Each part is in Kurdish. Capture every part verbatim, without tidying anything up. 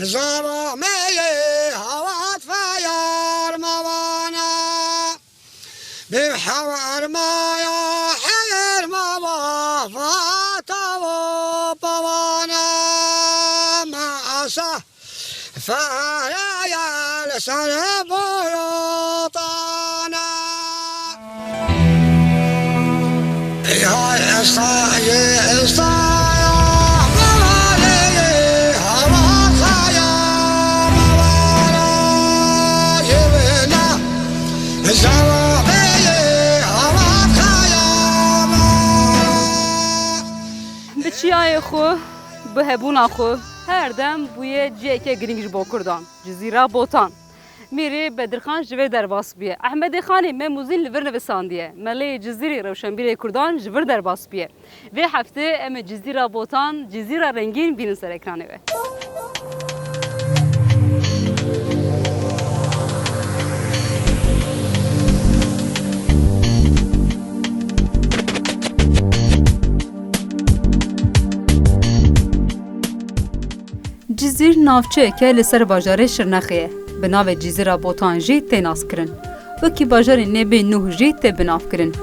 Zava me ye havat feyar mawana. Bi hawar maya her ma vafata vo pawana. Ma asa faya ya le sare boyo tana. Bi çiyayê xwe, bi hebûna xwe, her dem bûye ciheke girîng ji bo Kurdan. Cizîra Botan. Mîrê Bedirxan ji vê derbas bûye. Ehmedê Xanê Mem û Zîn li vir nivisandiye. Meleyê Cizîrê rewşenbîrê Kurdan ji vir derbas bûye. Vê heftê em ê Cizîra Botan, Cizîra Rengîn bînin ser ekranê we. Cizîr navçeyeke li ser bajarê Şirnexê ye. Bi navê Cizîra Botan jî tê naskirin. Wekî bajarên nêbên nûh jî tê binavkirin.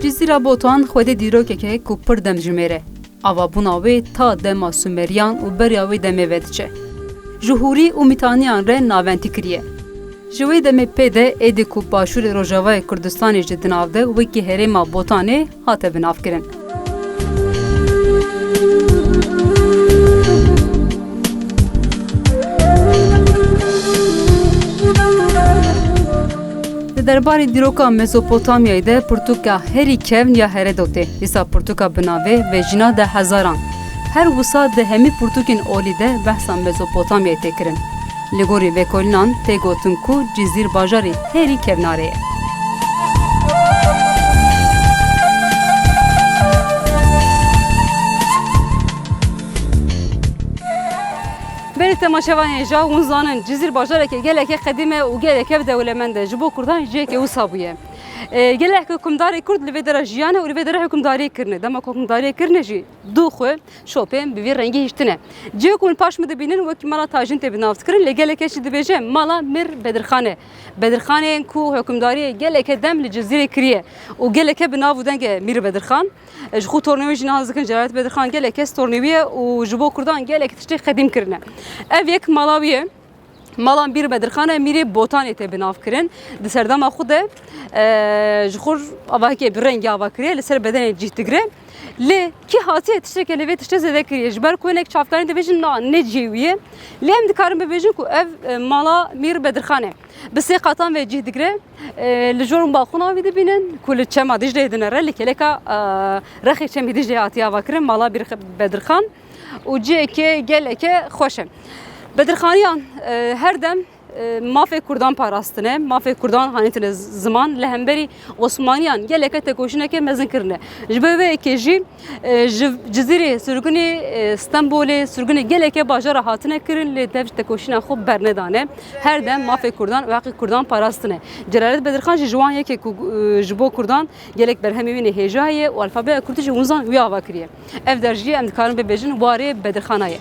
Cizîra Botan xwedî dîrokeke ku pir demjimêr e. Avabûna wê ta dema Sumeriyan û beriya wê demê ve diçe. Ji Hûrî û Mîtaniyan re naventî kiriye. Ji wê demê pê de êdî ku başûrê rojavayê Kurdistanê ji di nav de wekî herêma Botanê hate binavkirin. Di derbarê dîroka Mezopotamyayê de pirtûka herî kevn ya Herodotê, dîsa pirtûka bi navê Vejîna de Hezaran. Her wisa di hemî pirtûkên olî de behsa Mezopotamyayê tê kirin. Li gorî vekolînan tê gotin ku Cizîr bajarê herî kevnarê ye. Berê temaşevanên hêja, hûn zanin Cizîr bajareke geleke qedîm e û geleke bi dewlemend e. Ji bo Kurdan ciheke wisa bûye. E, gelek hukimdarê Kurd li vê dera jiyane û li vê dera hukimdariyê kirine. Dema ku hukimdariyê kirine jî du xwe şopên bi vî rengî hiştine. Cihê ku hûn paş min dibînin wekî mala Tajîn tê bi nav dikirin, lê gelek kes jî dibêje mala Mîr Bedirxan e. Bedirxanê ku hukimdariyê geleke dem li Cizîrê kiriye û geleke bi nav û deng e Mîr Bedirxan. Ji xwe tornê wê jî niha dikin Celalet Bedirxan gelek kes tornê wî ye û ji bo Kurdan gelek tiştê qedîm kirine. Ev yek mala wî ye. Mala Mîr Bedirxan e, Mîrê Botanê tê bi nav kirin. Di serdema xwe de, e, ji xwe avahekê bi rengî ava kiriye, li ser bedenê cih digire. Lê kî hatiye tişteke li vê tiştê zêde kiriye? Ji ber ku hinek çavkanî dibêjin na, ne cihê wî ye. Lê em dikarin bibêjin ku ev, e, mala Mîr Bedirxan e. Bi sê qatan ve cih digire. E, li jor û balkona wî dibînin ku li Çema Dîcleyê dinere, li kêleka, e, rexê Çemê Dîcleyê hatiye ava kirin, mala Mîr Bedirxan. Û cihekê geleke xweş e. Bedirxaniyan, e, her dem, e, mafê Kurdan parastine, mafê Kurdan hanîtine z-, ziman, li hemberî Osmaniyan geleke tekoşîneke mezin kirine. Ji ber vê yekê jî, e, ji Cizîrê, sirgunê, e, Stenbolê, sirgunê geleke bajara hatine kirin, lê dev ji tekoşîna xwe bernedane. Her dem mafê Kurdan û heqê Kurdan parastine. Celalet Bedirxan jî ji wan yekê ku, e, ji bo Kurdan gelek berhemê wî nê hêja ye û alfabeya kurdî jî hûn zan wî ava kiriye. Ev der jî em dikarin bibêjin warê Bedirxana ye.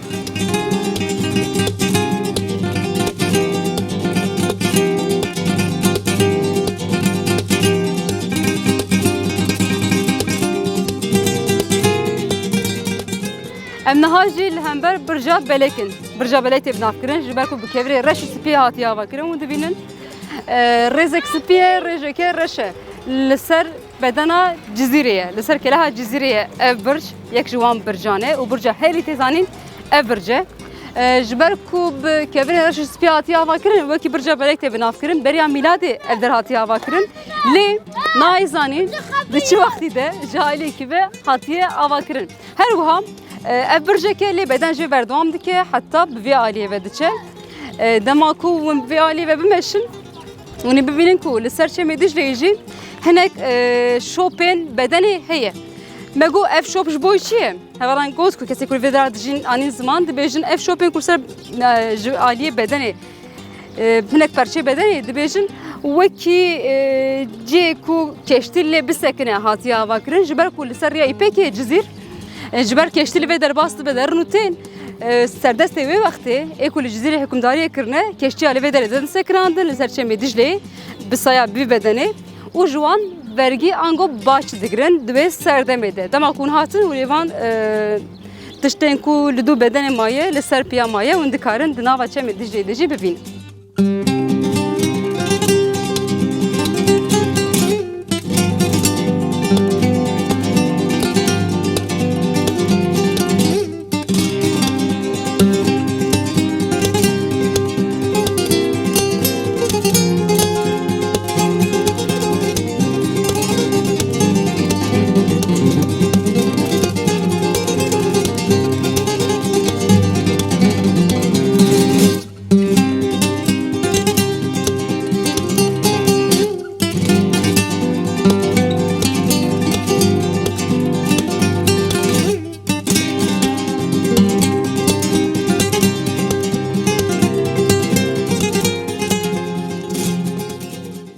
Em niha jî li hember Birca Belek in. Birca Belek tê binavkirin, ji ber ku bi kevirê reş û spiyê hatiye avakirin. Hûn dibînin, e, rêzek spî ye, rêjeke reş e. Li ser bedena Cizîrê ye, li ser keleha Cizîrê ye ev birc, yek ji wan bircan e û birca herî tê zanîn ev birc e. E, ji ber ku bi kevirên reş û spî hatiye avakirin, wekî Birca Belek tê binavkirin. Beriya mîladê ev der hatiye avakirin. Lê nayê zanîn di çi wextî de ji aliyekî ve hatiye avakirin. Her wiha, e, ev birceke lê beden jê berdewam dike, heta bi vê aliyê ve diçe. E, dema ku hûn bi vê aliyê ve bimeşin, hûn ê bibînin ku li ser Çemê Dicleyê jî hinek, e, şopên bedenê heye. Me got, ev şop ji bo çi ye? Hevalan got ku kesê ku li vê dera dijîn anîn ziman, dibêjin ev şopên ku ser, e, ji aliyê bedenê, e, hinek perçê bedenê dibêjin, wekî, e, cihê ku keştî lê bisekine hatiye avakirin, ji ber ku li ser Rêya Îpekê Cizîr, E, ji ber keştî li vê derbas dibe derin û tên, e, serdestê wê wextê ê ku li Cizîrê hikimdariyê kirine, keştiya li vê derê din sekinandin, li ser çemê Dicleyê bi saya bi bedenê û ji wan vergî ango bac digirin di wê serdemê de. Dema ku hûn hatin, hûn ê van, e, tiştên ku li dû bedenê maye, li ser piya maye, hûn dikarin di nava çemê Dicleyê de jî bibînin.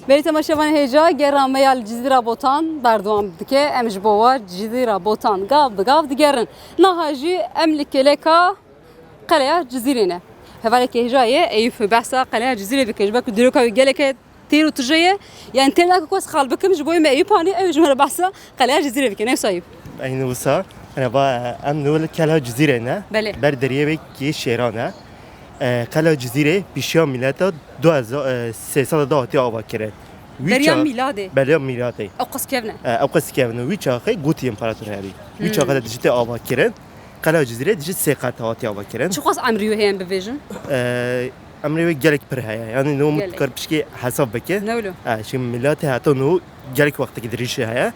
Belê temaşevanê hêja, gera me ya li Cizîra Botan berdewam dike. Em ji bo we Cizîra Botan gav bi gav digerin. Niha jî em li kêleka Qeleya Cizîrê ne. Hevalekî hêja ye, Eyûp behsa Qeleya Cizîrê bike. Ji ber ku dîroka wî geleke têr û tije ye. Yani têr nake ku ez xal bikim, ji bo me Eyûp anî, ew ji me re behsa Qeleya Cizîrê bike. Ne wisa Eyûp? Eyni wisa, yani va, em li Qeleya Cizîrê ne. Belê. Ber deriyê wê kê şêran e. E, Qeleya Cizîrê pişiya mîleta du hezar, e, sê sed de hatiye ava kirin. Wî Beriya ça-, mîladê. Beriya mîladê. Ew qas kevn e. E, ew qas kevn e. Wî çaxê gotî împarator herî. Wî Hmm. çaxê de dijî tê ava kirin. Qeleya Cizîrê dijî sê qat hatiye ava kirin. Çiqas emrî wê heye em bibêjin? E, emrê wê gelek pir heye. Yani no Gelek. Kar pişkê hesab bike. Ne wilo? E, şimdi mîlatê heta no gelek wextekî dirîşê heye.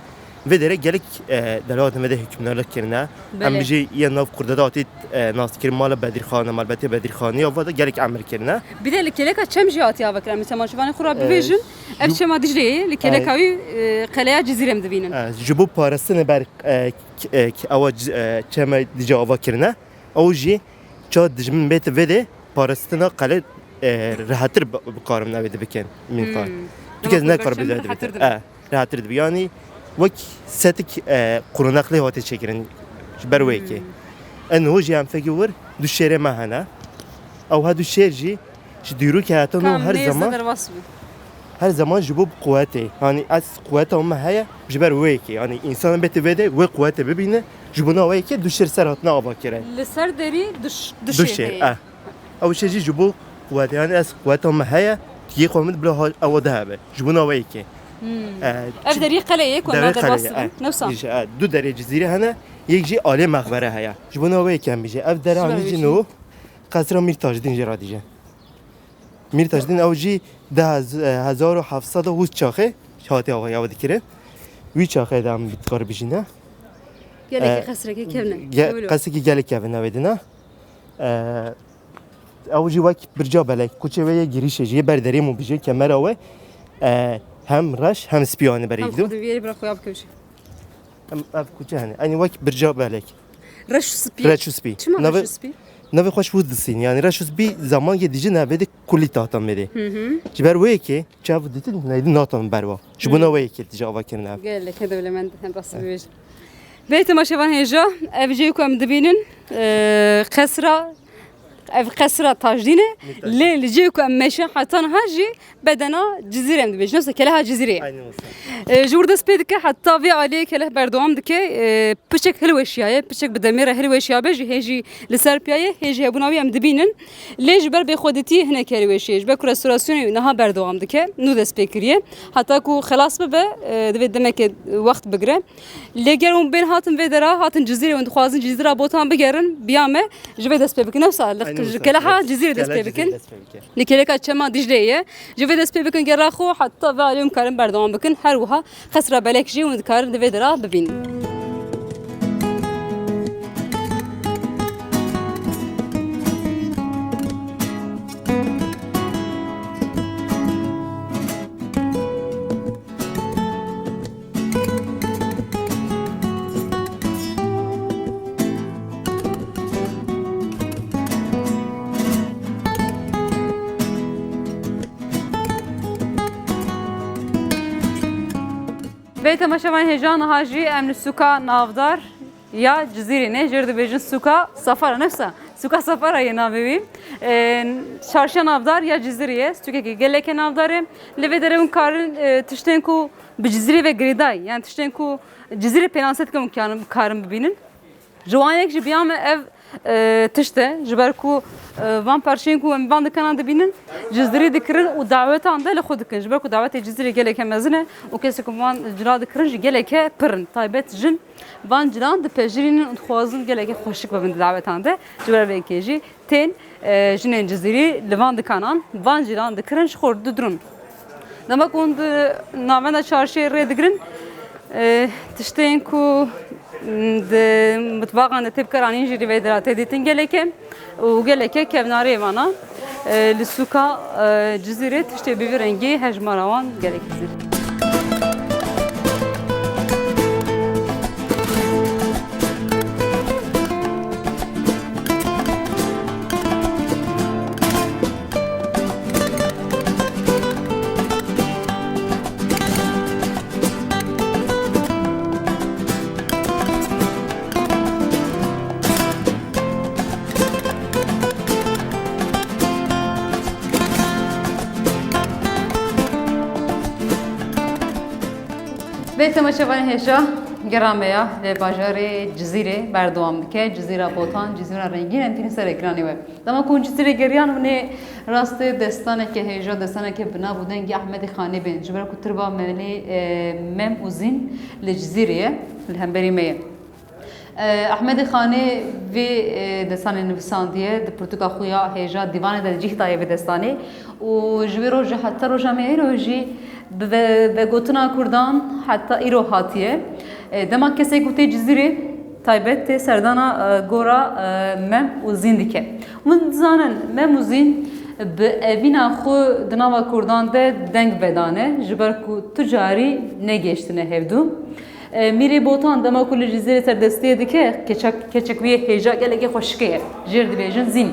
Vê derê gelek, e, dewletin vê de hikimdarlik kirine. Belê. Em bijî yên nav Kurda de hatî, e, naskirin mala Bedirxan, malbetê Bedirxanî ya va de gelek emir kirine. Bir de li kêleka çem jî hatiye ava kirin. Em temaşevanê xwe re E, bibêjin. Ev ju- çema Dicleyê ye, li kêleka E, wî, e, Qeleya Cizîrê em dibînin. E, ji bo parastinê ber, e, k-, e, k-, ewa c-, e, çema Dicleyê ava kirine. Ew jî ça dijmin bête vê de parastina qele, e, rehetir bi-, bikarin navê de bikin. Min kar. Hmm. Tu kes Dema nekar ku bi rehetir dibi. E, rehetir dibi. Yani wek setik, e, qurunaqlê hate çekirin. Ji ber wê yekê. Hmm. En ho jî em fekî wir du şêrê me hene. Ew ha du şêr jî ji dîrokê heta no Kam her nêz zaman de derbas bi. Her zaman ji bo quwetê. Hani ez quweta me heye, ji ber wê yekê. Yani insanın bête vê de wê quwetê bibîne, ji bona wê yekê du şêr ser hatine ava kirin. Li ser derî du ş-, du Du şêr şêr, heye. Eh. Ew şêr jî ji bo quwetê. Yani ez quweta me heye, yê xwe min bila ha-, ewa de hebe. Ji bona wê yekê. Hmm. Eh, Ev çi-, derî qeleyê ku derê em derbas qeleyê, dibin. Eh. Ne wisa? Jî, eh, du derê Cizîrê hene, yek jî alê mexbere heye. Ji bona wê yekê em bijî. Ev dere Ji ber anî wê jî jî. No, Qesra Mîr Tajdîn jê re dîje. Mîr Tajdîn ew jî di hez-, hezar û heft sed û hûst çaxê hatiye ava, ava dikirin. Wî çaxê de em dikar bijîne. Gelekî E, qesrekî kevn e. ge-, Ew lo. Qesekî gelek kevn e wê dine. E, ew jî wek birca belek, kuçê wê yê girîşê jî, yê ber derê min bijî, kemera wê, e, hem reş hem spî anî berê Hem gido. Xwedê vê yê bira xuya bike bijî. Em ev kuçe hene. Eynî wek birca belek. Reş û spî. Reş û spî. Çima Navê, reş û spî? Navê xweş wû disîn. Yani reş û spî zaman yê dijî navê de kulî tahtan mêdê. Hı hı. Ji ber wê yekê çav ditin neydi natan berwa. Ji Hı. bona wê yekê dijî ava kirin ev. Gelek dewlemend hem rastî bibêjin. Bê temaşevan hêja, ev cê ku em dibînin, e, qesra Ev qesra Tajdîn e. Mîr Tajdîn. Lê li cihê ku em meşin heta niha jî bedena Cizîrê em dibêjin. Wisa keleha Cizîrê. Aynen wisa. E, ji wir dest pê dike heta vê aliyê keleh berdewam dike. E, piçek hilweşiyaye, piçek bi demê re hilweşiyabe jî hê jî li ser piyaye, hê jî hebûna wî em dibînin. Lê ji ber bêxwedîtiyê hinek hilweşiye. Ji ber ku restorasyonê wî niha berdewam dike, nû dest pê kiriye. Heta ku xelas bibe, e, divê demeke wext bigire. Lê ger hûn bên hatin vê dera, hatin Cizîrê, hûn dixwazin Cizîra Botan bigerin, biya me, ji vê dest pê bikin. Wisa li Aynen ji wisa. Keleha Cizîrê dest Keleha pê bikin. Cizîrê dest pê bike. Li kêleka çema Dicleyê ye. Ji vê dest pê bikin gera xwe, heta vê aliyê hûn karin berdewam bikin. Her wiha qesra Belek jî hûn dikarin di vê dera bibînin. Bê temaşevan hêja niha jî em li sûka navdar ya Cizîrê ne, jê re dibêjin sûka Safara, ne wisa? Sûka Safara ye navê wî. E, çarşiya navdar ya Cizîrê ye, sûkekî gelekî navdar e. Li vê derê hûn karin, e, tiştên ku bi Cizîrê ve girêdayî, yani tiştên ku Cizîrê pênase dike hûn karin, karin bibînin. Ji wan yek jî biya me ev, e, tişt e, ji ber ku, e, van parçeyên ku em van dikanan dibînin, Cizîrî dikirin û dawetan de li xwe dikin. Ji ber ku dawetê Cizîrê geleke mezin e û kesê ku van cila dikirin jî geleke pir in. Taybet jin van cilan dipejirînin û dixwazin geleke xweşik bibin di dawetan de. Ji ber vê yekê jî tên, e, jinên Cizîrî li van dikanan, van cilan dikirin ji xwe didirûn. Dema ku hûn di navenda çarşiyê rê digirin, e, tiştên ku, m, di mitbaxan de tê bikaranîn jî li vê dera tê dîtin gelek e û geleke kevnarê vana, e, li sûka, e, Cizîrê tiştê bi vî rengî hejmara wan gelek zêde. Vê temaşevanên hêja, gera me ya li bajarê Cizîrê berdewam dike. Cizîra Botan, Cizîra Rengîn em tînin ser ekranê we. Dema ku hûn Cizîrê geriyan hûn ê rastê destaneke hêja, destaneke bi nav û dengê Ehmedê Xanê bên. Ji ber ku tirba melê, e, Mem û Zîn li Cizîrê ye, li hemberî me ye. E, Ehmedê Xanê vê, e, destanê nivîsandiye, di pirtûka xwe ya hêja dîvanê de cih daye vê destanê û ji wê rojê heta roja me îro jî bi ve-, vegotina Kurdan heta îro hatiye. E, dema kesek û tê Cizîrê taybet tê serdana, e, gora, e, Mem û Zîn dike. Hûn dizanin Mem û Zîn bi evîna xwe di nava Kurdan de deng vedane, ji ber ku tu carî negêştine hevdû. E, Mîrê Botan dema ku li Cizîrê serdestiyê dike, keçek, keçek wî hêja gelekê xweşikê ye. Jêr dibêjin Zîn.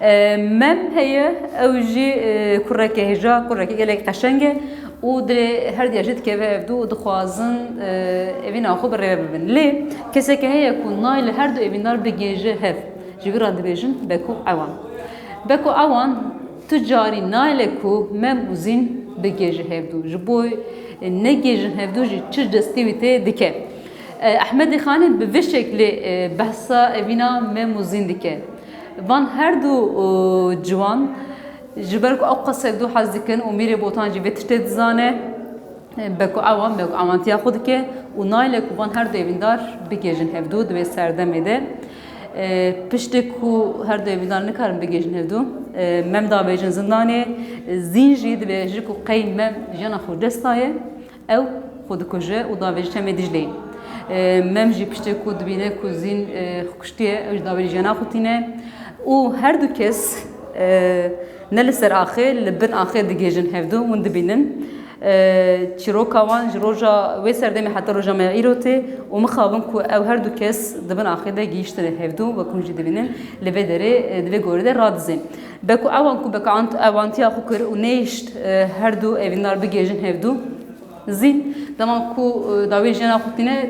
E, Mem heye, ew jî, e, kureke hêja, kureke gelek qeşeng e û dilê her diya jî dikeve hevdû û dixwazin, e, evîna xwe bi rê ve bibin. Lê keseke heye ku nayê li her du evîndar bigihêje hev. Ji vî re dibêjin Beko Ewan. Beko Ewan tu carî nayê ku Mem û Zîn bigihêje hevdû. Ji bo, e, negihêjin hevdû jî çi destê wî tê dike. E, Ehmedê Xanê bi vê şeklê, e, behsa evîna Mem û Zîn dike. Van her du, e, ciwan ji ber ku ew qas hevdû hez dikin û Mîrê Botan jî vê tiştê dizane, e, Beko Ewan, Beko Ewantiya xwe dike û nayê ku van her du evîndar bigihêjin hevdû di vê serdemê de. E, piştî ku her du evîndar nikarin bigihêjin hevdû, e, Mem davêjin zindanê, Zîn jî dibêje ku qey Mem jiyana xwe ji dest daye. Ew xwe dikuje û davêje Çemê Dîcleyê. E, Mem jî piştê ku dibîne ku Zîn, e, xwe kuştiye, ew jî davêje jiyana xwe tîne û her du kes, e, ne li ser axê, li bin axê digihêjin hevdû, hûn dibînin. E, çîroka wan ji roja wê serdemê heta roja me ya îro tê û mixabin ku ew her du kes di bin axê de gihîştine hevdû, wek hûn jî dibînin, li vê derê, e, di vê gorê de radizên. Beko Ewan ku Beko Ant-, Ewantiya xwe kir û nehişt, e, her du evîndar bigihêjin hevdû. Zîn, dema ku, e, dawî jiyana xwe tîne,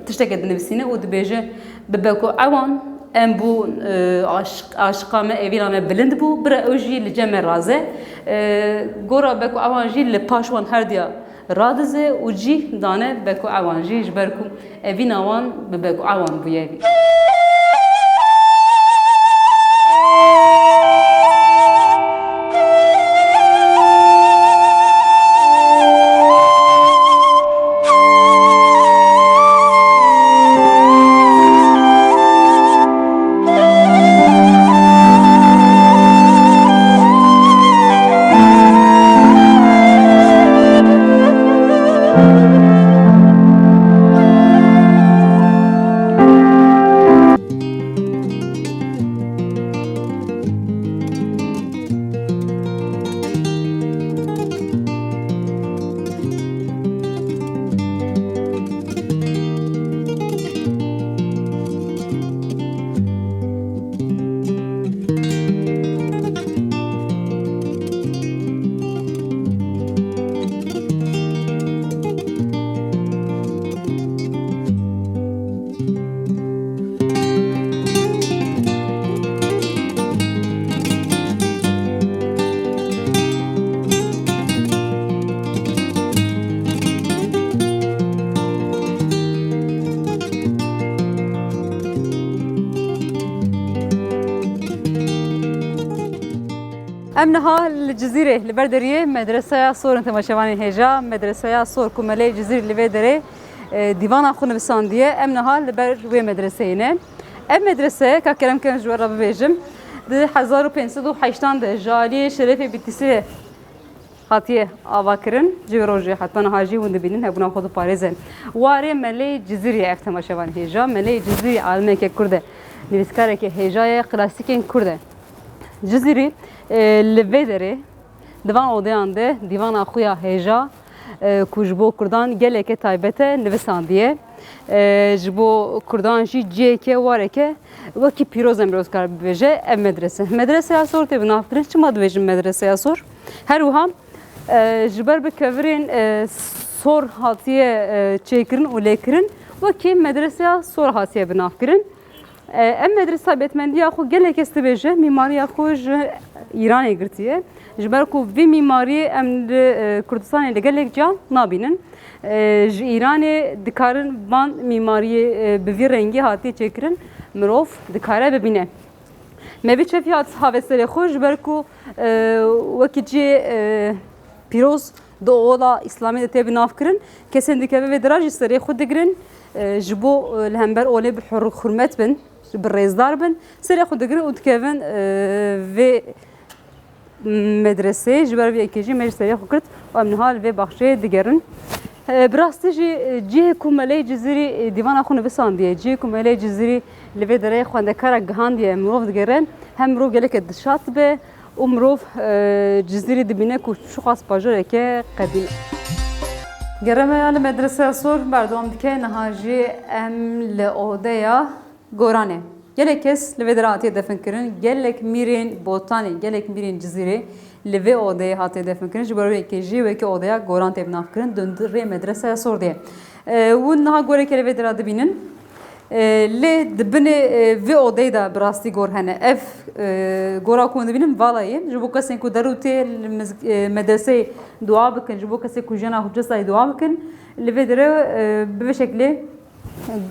tişteke dinivîsîne û dibêje, bi Beko Ewan em bûn, e, aşiq-, aşiqa me, evîna me bilind bû, bira ew jî li cem me raze. E, gora Beko Ewan jî li paş wan herdiya radize û cîh dane Beko Ewan jî, ji ber ku evîna wan bi Beko Ewan bûye. Em niha li Cizîrê, li ber deriyê Medreseya Sor in, temaşevanên hêja. Medreseya Sor ku Melê Cizîrî li vê derê, e, dîvana xwe nivisandiye, em niha li ber wê medreseyê ne. Ev medrese, ka kerem kin ji we re bibêjim, di hezar û pênc sed û heştan de ji aliyê Şerefê Bitlisî hatiye avakirin. Ji wê rojê heta niha jî hûn dibînin, hebûna xwe diparêzin. Warê Melê Cizîrî, ev temaşevan hêja. Melê Cizîrî alimeke Kurd e, nivîskareke hêja ye, klasîkên Kurd e. Cizîrî, e, li vê derê, di van odeyan de dîvana xwe ya hêja, e, ku ji bo Kurdan geleke taybet e, nivisandiye. E, ji bo Kurdan jî ciheke wareke wekî pîroz em rêz kar bibêje, ev medrese. Medreseya Sor tê binavkirin. Çima dibêjin Medreseya Sor? Her wiha, e, ji ber bi kevirên, e, sor hatiye, e, çêkirin û lêkirin, wekî Medreseya Sor hatiye binavkirin. E, ev medrese taybetmendiya xwe gelek kes dibêje, mîmariya xwe ji Îranê girtiye. Ji ber ku vî mîmariyê em li, e, Kurdistanê li gelek ciyan nabînin. E, ji Îranê dikarin van mîmariyê, e, bi vî rengî hatiye çêkirin, mirov dikare bibîne. Me vî çefî hat have serê xwe, ji ber ku, e, wekî cihê, e, pîroz di ola Îslamê de tê binavkirin. Kesên dikeve vê dira jî serê xwe digirin, e, ji bo, e, li hember olê bi hur-, hurmet bin, bi rêzdar bin, serê xwe digirin û dikevin, e, vê medreseyê. Ji ber vê yekê jî me ji serê xwe girt û em niha li vê baxçeyê digerin. E, bi rastî jî, e, cihê ku Melê Cizîrî, e, dîvana xwe nivisandiye, cihê ku Melê Cizîrî li vê derê xwendekara gihandiye, mirov digere, hem mirov geleke dilşad dibe û mirov, e, Cizîrî dibîne ku çiqas bajareke qedîm e. Gereme ya li Medreseya Sor berdewam dike, niha jî em li odeya goranê. Gelek kes li vê derê hatiye definkirin, gelek mîrên Botanê, gelek mîrên Cizîrê li vê odeyê hatiye definkirin. Ji ber wê yekê jî wekî odeya goran tê binavkirin, di hundirê Medreseya Sor de ye. E, hûn niha goreke li vê derê dibînin. E, lê di binê, e, vê odeyê de bi rastî gor hene. Ev, e, gora ku hûn dibînin vala ye. Ji bo kesên ku derûtê li miz-, e, medreseyê dua bikin, ji bo kesê ku jiyana xwe destayê dua bikin, li vê derê, e, bi vê şeklê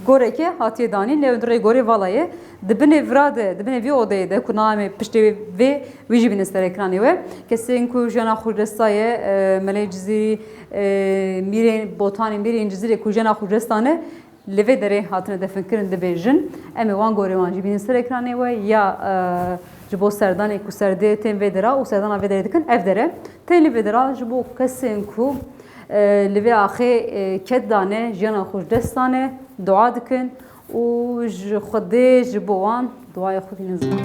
goreke hatiye danîn, lê hundirê gorê vala ye. Di binê vira de, di binê vî odeyê de ku nayê me piştê vê, wî jî bînin ser ekranê we. Kesên ku jiyana xwe destayê, e, Melê Cizîrî, e, mîrên Botanê, mîrên Cizîrê ku jiyana xwe destane, li vê derê hatine definkirin dibêjin. Em ê wan gorê wan jî bînin ser ekranê we ya, e, ji bo serdanê ku serdê tên vê dera û serdana vê derê dikin, ev dere tên li vê dera ji bo kesên ku, e, li vê axê, e, ked dane, jiyana xwe ji dest dane, dua dikin û ji Xwedê ji bo wan duaya xwe tînin ziman.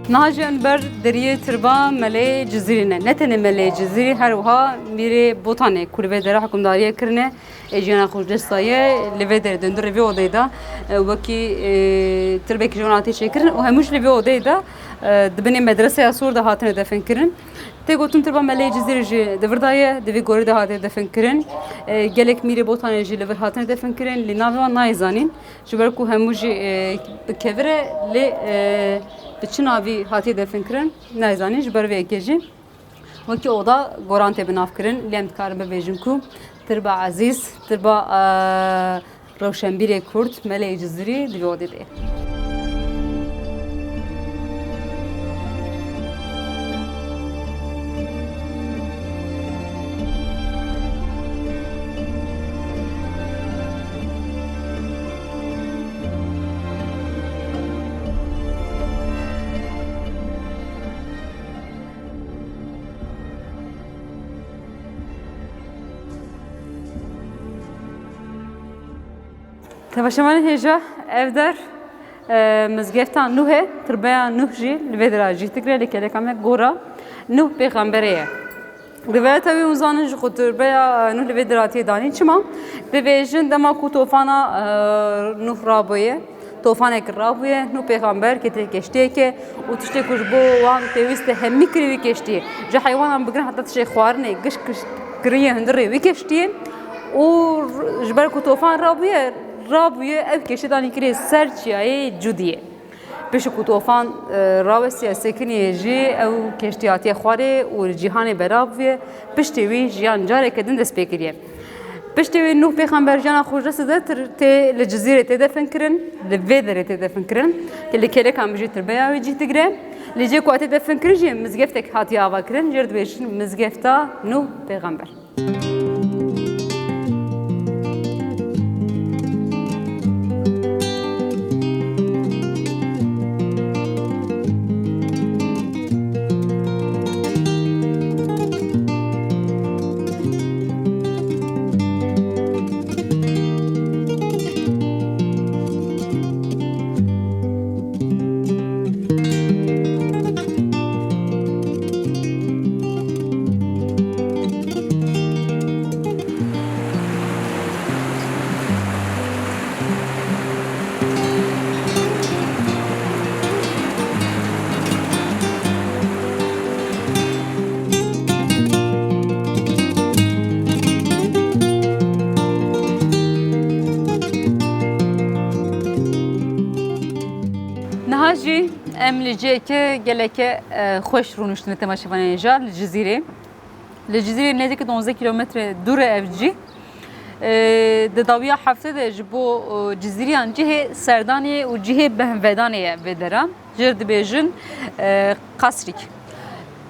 Niha jî em li ber deriyê tirba Melê Cizîrî ne. Ne tenê Melê Cizîrî, her wiha Mîrê Botanê ku li vê dera hikimdariyê kirine, ê jiyana xwe ji dest daye, li vê derê di hundirê vê odeyê de, e, wekî, e, tirbekî ji wan hatî çêkirin û hemû jî li vê odeyê de, e, di binê medreseya sor de hatine definkirin. Tê gotin tirba Melê Cizîrî jî di vir de ye, di vê gorî de hatiye definkirin. E, gelek Mîrê Botanê jî li vir hatine definkirin, lê navê wan nayê zanîn. Ji ber ku hemû jî, e, bi kevir e, lê, e, bi çi navî hatiye definkirin nayê zanîn. Ji ber vê yekê jî wekî oda goran tê binavkirin, lê em dikarin bibêjin ku tirba ezîz, tirba, e, rewşenbîrê Kurd, Melê Cizîrî di vê odê de ye. Temaşevanên hêja, ev der, e, mizgefta Nuh e, tirbeya Nuh jî li vê dera cih digire, lê geleka me gora Nuh pêxemberê ye. Divê tevî hûn zanin ji xuturbeya, e, Nuh li vê deratiyê danî çima? Dibêjin dema ku tofana, e, Nuh rabûye, tofanek rabûye, Nuh pêxember ketê keştiyeke û tiştê ku ji bo wan pêwîst e hemî kirî wî keştiyê. Ji heywanan bigirin heta tiştê xwarinê, giş, giş, kirî hundirê wî keştiyê û ji ber ku tofan rabûye, rabûye ew keştî danî kirê ser çiyayê Cudiyê. Pişt ku tofan, e, rawestiye sekiniye jî ew keştî hatiye xwarê û li cîhanê belav bûye. Piştê wî jiyan careke din dest pê kiriye. Piştê wî Nuh pêxember jiyana xwe ji dest dide, tir-, tê li Cizîrê tê defin kirin, li vê derê tê defin kirin. Li kêleka min jî tirbeya wî cih digire. Li cê ku tê defin kirin jî mizgeftek hatiye ava kirin, jê re dibêjin mizgefta Nuh pêxember. Niha jî em li ciheke geleke, e, xweş rûniştine temaşevanên hêja li Cizîrê. Li Cizîrê nêzîkî duwazdeh kîlometre dûr e ev cî. E, di dawiya heftê de ji bo, e, Cizîriyan cihê serdanê û cihê behvedanê ye vê dera. Jê re dibêjin, e, Qasrîk.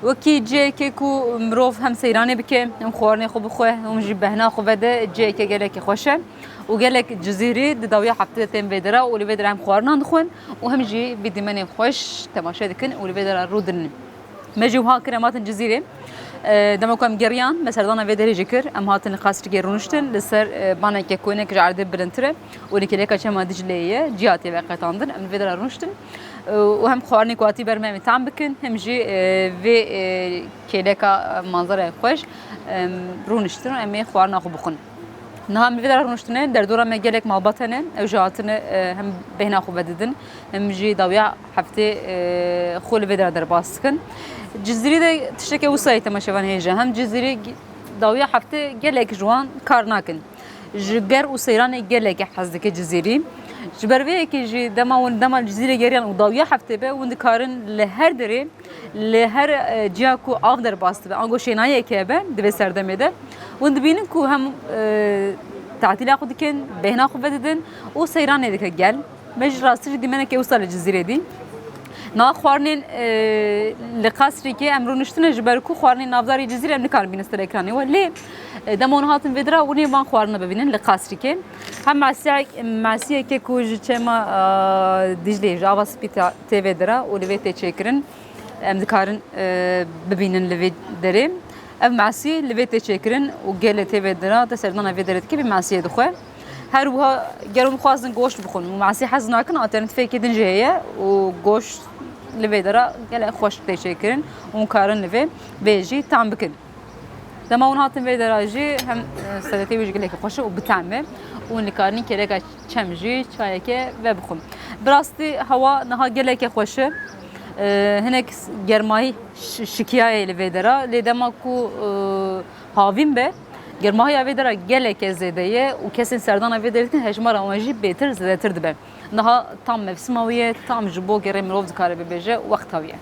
Wekî cihekê ku mirov hem seyranê bike, hem xwarinê xwe bixwe, hem jî behna xwe vede, ciheke gelekî xweş e. Û gelek Cizîrî di dawiya heftê de tên vê dera û li vê dera hem xwarinan dixwin û hem jî vî dîmenên xweş temaşe dikin û li vê dera rûdinin. Me jî wiha kir, em hatin Cizîrê. E, dema ku em geriyan, me serdana vê derê jî kir. Em hatin li Qasrikê rûniştin, li ser, e, baneke koynek ji erdê bilindtir e û li kêleka Çema Dicleyê ye, cî hatiye veqetandin. Em li vê dera rûniştin. E, û hem xwarinê ku hatî ber me em ê tam bikin, hem jî, e, vê, e, kêleka, e, manzaraya xweş, em, rûniştin û em ê xwarina xwe bixwin. Niha em li vê dera rûniştine, derdora me gelek malbat hene, ew jî hatine, e, hem bêhna xwe vedidin, hem jî dawiya heftê, e, xwe li vê dera derbas dikin. Cizîrî de tişteke wisa ye temaşevan hêja. Hem Cizîrî g-, dawiya heftê gelek ji wan kar nakin. Ji ger û seyranê gelekê hez dike Cizîrî. Ji ber vê yekê jî dema hûn dema li Cizîrê geriyan û dawiya heftê be, hûn dikarin li her derê, li her, e, ciya ku av derbas dibe, ango şênayiyeke hebe di vê serdemê de, hûn dibînin ku hem, e, tatîla xwe dikin, bêhna xwe vedidin û seyranê dike gel. Me jî rastî jî dîmeneke wisa li Cizîrê dî. Niha xwarinên, e, li Qasrîkê em rûniştine ji ber ku xwarinên navdarî Cizîrê em nikarin bînin ser ekranê we. Lê, e, dema hûn hatin vê dira, hûn ê van xwarina bibînin li Qasrîkê. Hem mesiyek-, mesiyeke ku ji çema, e, Dîclê, ji Ava Spî te-, tê vê dira û li vê tê çêkirin. Em dikarin, e, bibînin li vê derê. Ev mesî li vê tê çêkirin û gelê tê vê dira, te serdana vê derê dike, vê mesiyê dixwe. Her wiha ger hûn dixwazin goşt bixwin û mesî hez nakin, alternatîfeke din jî heye û goşt li vê dera gelek xweş tê çêkirin û hûn karin li vê vê jî tam bikin. Dema hûn hatin vê dera jî hem, e, sedetê wê jî gelekî xweş e û bi tem e û hûn li karîn kêleka çem jî çayeke vebixwin. Bi rastî hewa niha geleke xweş e. E, hinek s-, germayî ş-, şikiyaye li vê dera. Lê dema ku, e, havîn be, germahiya vê dera geleke zêde ye û kesên serdana vê derê dikin hejmara wan jî bêtir zêdetir dibe. Niha tam mevsima wî ye, tam ji bo gerê mirov dikare bibêje, wexta wî ye.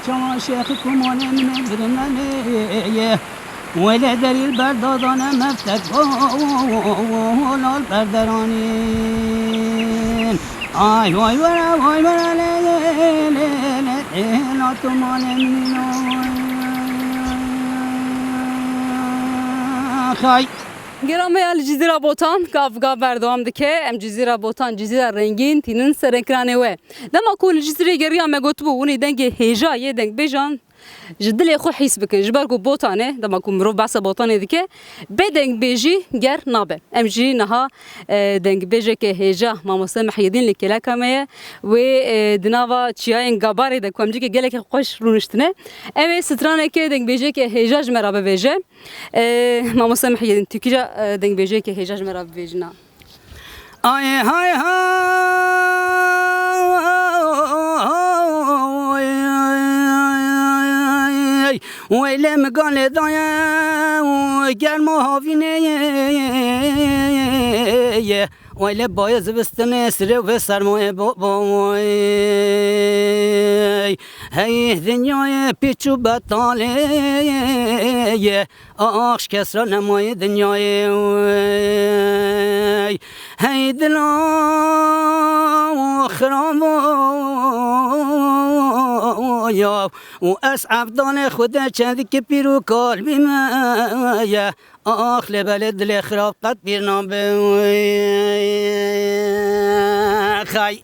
Çawa şêxî ku malê min ê birine lê ye. Wele derî li ber dadane meftek lal berderanîn. Ay vay were vay were lê lê lê lê lê la tu malê min îno. Xay. Gera me ya li Cizîra Botan gav gav berdewam dike. Em Cizîra Botan, Cizîra rengîn tînin ser ekranê we. Dema ku li Cizîrê geriya me gotibû, hûn ê dengê hêja yê dengbêjan ji dilê xwe hîs bikin. Ji ber ku Botan e, dema ku mirov behsa Botanê dike, bê dengbêjî ger nabe. Em jî niha, e, dengbêjeke hêja, Mamoste Mihyedîn li kêleka me ye. Wê, e, di nava çiyayên Gabarê de ku em cîkê gelekî xweş rûniştine. Ew ê straneke dengbêjeke hêja ji me re bibêje. E, Mamoste Mihyedîn, tu kîja, e, dengbêjeke hêja ji me re bibêjina? Ay hay hay, weylê migalê daye û germa havînê ye, weylê bayê zivistinê sirê ve sermayê bo bo. Hey dinyayê piç û betalê ye. Ax ji kes re nemaye dinyayê wey. Hey dila xirabo ya. Û ez evdanê Xwedê çendikî pîr û kalbî me ye. Ax lê belê dilê xirab qet pîr nabe wey. Xay.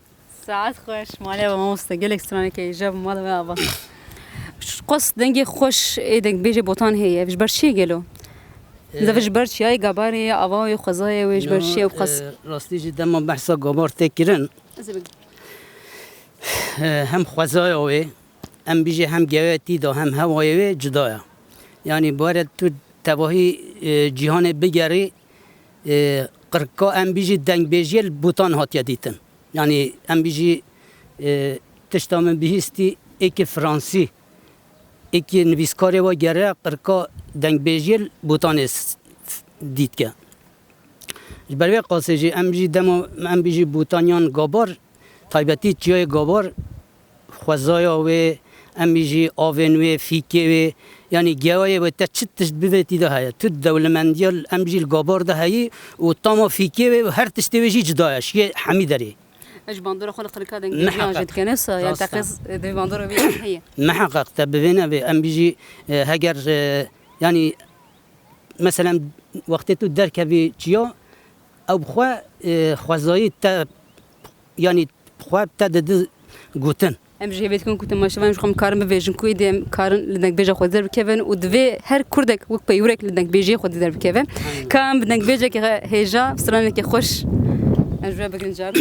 Saet xweş, malê ava mamoste. Gelek straneke hêja bi mal ve ava. Qas dengê xweş ê dengbêjê Botan heye. Ji ber çi ye gelo? Ee, Zaf ji ber çiyayê Gabarê ye, ava wê, xwezayê wê, ji ber çi ye ew qas? Ee, rastî jî dema behsa Gabar tê kirin. Ez ê bigim. Ee, hem xwezaya wê, em bijî hem gewetî de hem hewayê wê cuda ye. Yanî bare tu tevahî, e, cîhanê bigerî, e, qirka em bijî dengbêjiyê li Botan hatiye dîtin. Yanî em bijî, e, tişta min bihîstî êkî fransî, êkî nivîskarê wa gere qirka dengbêjiyê li Botanê s-, s-, dîtke. Ji ber vê qasê jî em jî dema em bijî Botan yan Gabar, taybetî çiyayê Gabar, xwezaya wê, em jî avên wê, fîkê wê, yanî gewayê wê te çi tişt bivê tî de heye. Tu dewlemendiya em jî li Gabar de heyî û tama fîkê wê û her tiştê wê jî cuda ye, şiyê hemî derê. Ez ji bandora xwe li qirika dengbêjiyan jî dikene sa, yan teqez, e, di bandora wê heye. Miheqeq te bivêne vê, em jî, e, heger, e, yanî meselen wextê tu derkevî çiya, ew bi xwe, e, xwezayî te, yanî bi xwe te didi gotin. Em jî hêvê dikin ku temaşevanên ji xwe em karin bivêjin ku êdî em karin li dengbêja xwe dî derbikevin û divê her kurdek wek peywirek li dengbêjiyê xwe dî derbikeve. Aynen. Ka em bi dengbêjeke hêja, straneke xweş, em ji we bigrin car.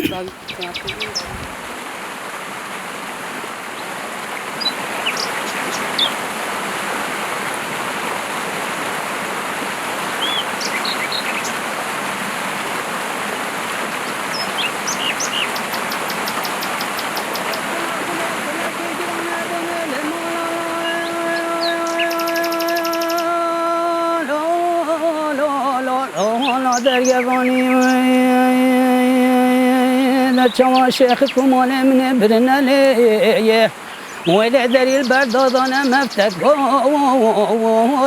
Dergevanî de çawa şêxi ku malê min ê birine lê ye. Wele derî li ber dadane meftek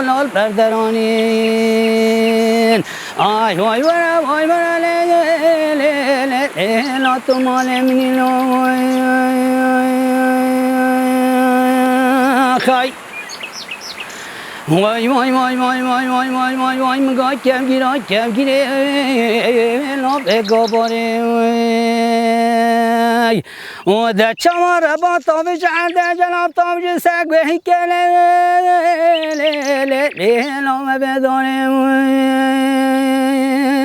lal berderanîn. Ay vay were vay were lê lê lê lê lê la tu malê min î lo. Xay. Vay vay vay vay vay vay vay vay vay, min ga kevgîra kevgîrê, la bê gabarê. Vay. O de çawa reba tavij erde celal tavij sek ve hikele, lê lê lê la me bedare. Vay.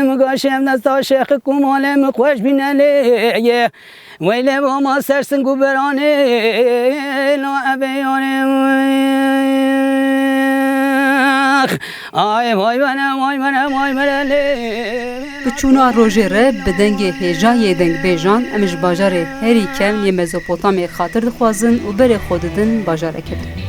Min ga şev desta şex kumale min xweş bîne lê ye. Weylê bo ma ser sing û beranê, la evê yarê. Ay vay bana, vay bana, vay bana lê. Bi çûna rojê re bi dengê hêja yê dengbêjan em ji bajarê herî kevn yê Mezopotamyê xatir dixwazin û berê xwe didin bajareke din.